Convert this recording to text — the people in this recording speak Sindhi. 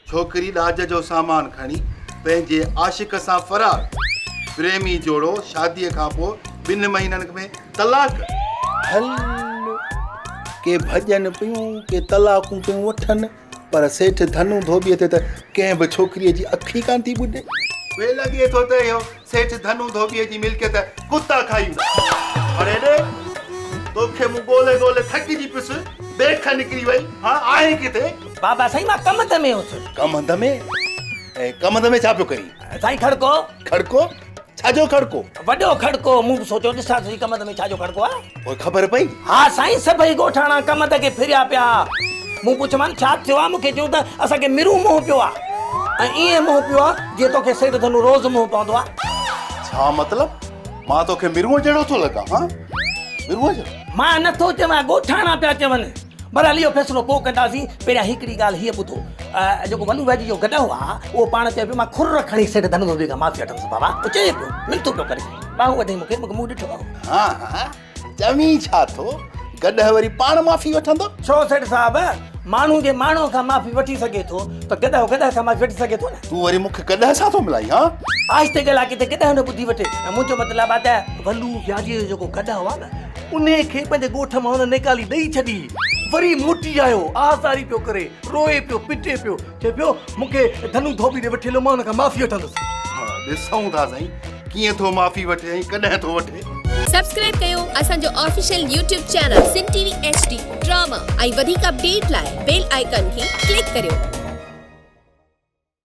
ڇوڪري ڏاج جو سامان کڻي پنهنجي عاشق سان فرار، پريمي جوڙو شاديء کان پوء ٻن مهينن ۾ طلاق. هل ڪي ڀڄن پيون ڪي طلاقون پيون وٺن پر سيٺ ڌنو ڌوٻيء تي ته ڪنهن به ڇوڪريء جي اک ئي ڪانه ٿي ٻڏي. وي لڳي ٿو ته اهو سيٺ ڌنو ڌوٻيء جي ملڪيت ڪتا کائي ويندا. اڙي ڏي، توکي مون ڳولي ڳولي ٿڪجي پيس، بيک نڪري وئي، هاڻ آهين ڪٿي؟ بابا سائين مان ڪمند ۾ هوس. ڪمند ۾؟ ۽ ڪمند ۾ ڇا پيو ڪرين؟ سائين کڙڪو. کڙڪو؟ ڇا جو کڙڪو؟ وڏو کڙڪو. مون به سوچيو ڏسان ته سهي ڪمند ۾ ڇا جو کڙڪو آهي. پوء خبر پئي؟ ها سائين سڀئي ڳوٺاڻا ڪمند کي ڦريا پيا. مون پڇيومان ڇا ٿيو آهي؟ مون کي چيائون ته اسان کي مرون منهن پيو آهي ۽ ائين منهن پيو آهي جيئن توکي سيٺ ڌنو روز منهن پوندو آهي. ڇا مطلب؟ مان توکي مرونء جهڙو ٿو لڳان؟ ها مرونء جهڙو؟ مان نٿو چوان ڳوٺاڻا پيا چون. بهرحال اهو فيصلو پوء ڪنداسين، پهريان هڪڙي ڳالهه هيء ٻڌو، جيڪو ولو ويڄ جو گڏهه آ، اهو پاڻ چئي پيو مان کر کڻي سيٺ ڌنو ڌوٻي کان معافي وٺندس بابا، اهو چئي پيو، منٿون پيو ڪري، ٻانهون وڌائين مون کي، مون کي منهن ڏٺو. ها ها، چوين ڇا ٿو، گڏهه وري پاڻ معافي وٺندو؟ ڇو سيٺ صاحب، ماڻهو جي ماڻهوء کان معافي وٺي سگهي ٿو ته گڏهه گڏهه کان معافي وٺي سگهي ٿو نه؟ تون وري مون کي گڏهه سان ٿو ملائين ها؟ آهستي ڳالهاء ڪٿي گڏهه نه ٻڌي وٺي، منهنجو مطلب آ ته ولو وياجيء جو جيڪو گڏهه آ نه، انهيء کي پنهنجي ڳوٺ مان هن نيڪالي ڏئي ڇڏي. وري موٽي آيو، آزاري پيو ڪري، روئي پيو، پٽي پيو، چئي پيو، مون کي ڌنو ڌوٻي ڏي وٺي هلو، مان هن کان معافي وٺندس. ها، ڏسون ٿا سائين، ڪيئن ٿو معافي وٺي ۽ ڪڏهن ٿو وٺي. سبسڪرائب ڪيو اسان جو official YouTube channel Sindh T V H D drama ۽ وڌيڪ اپڊيٽ لاء بيل آئيڪان کي ڪلڪ ڪريو.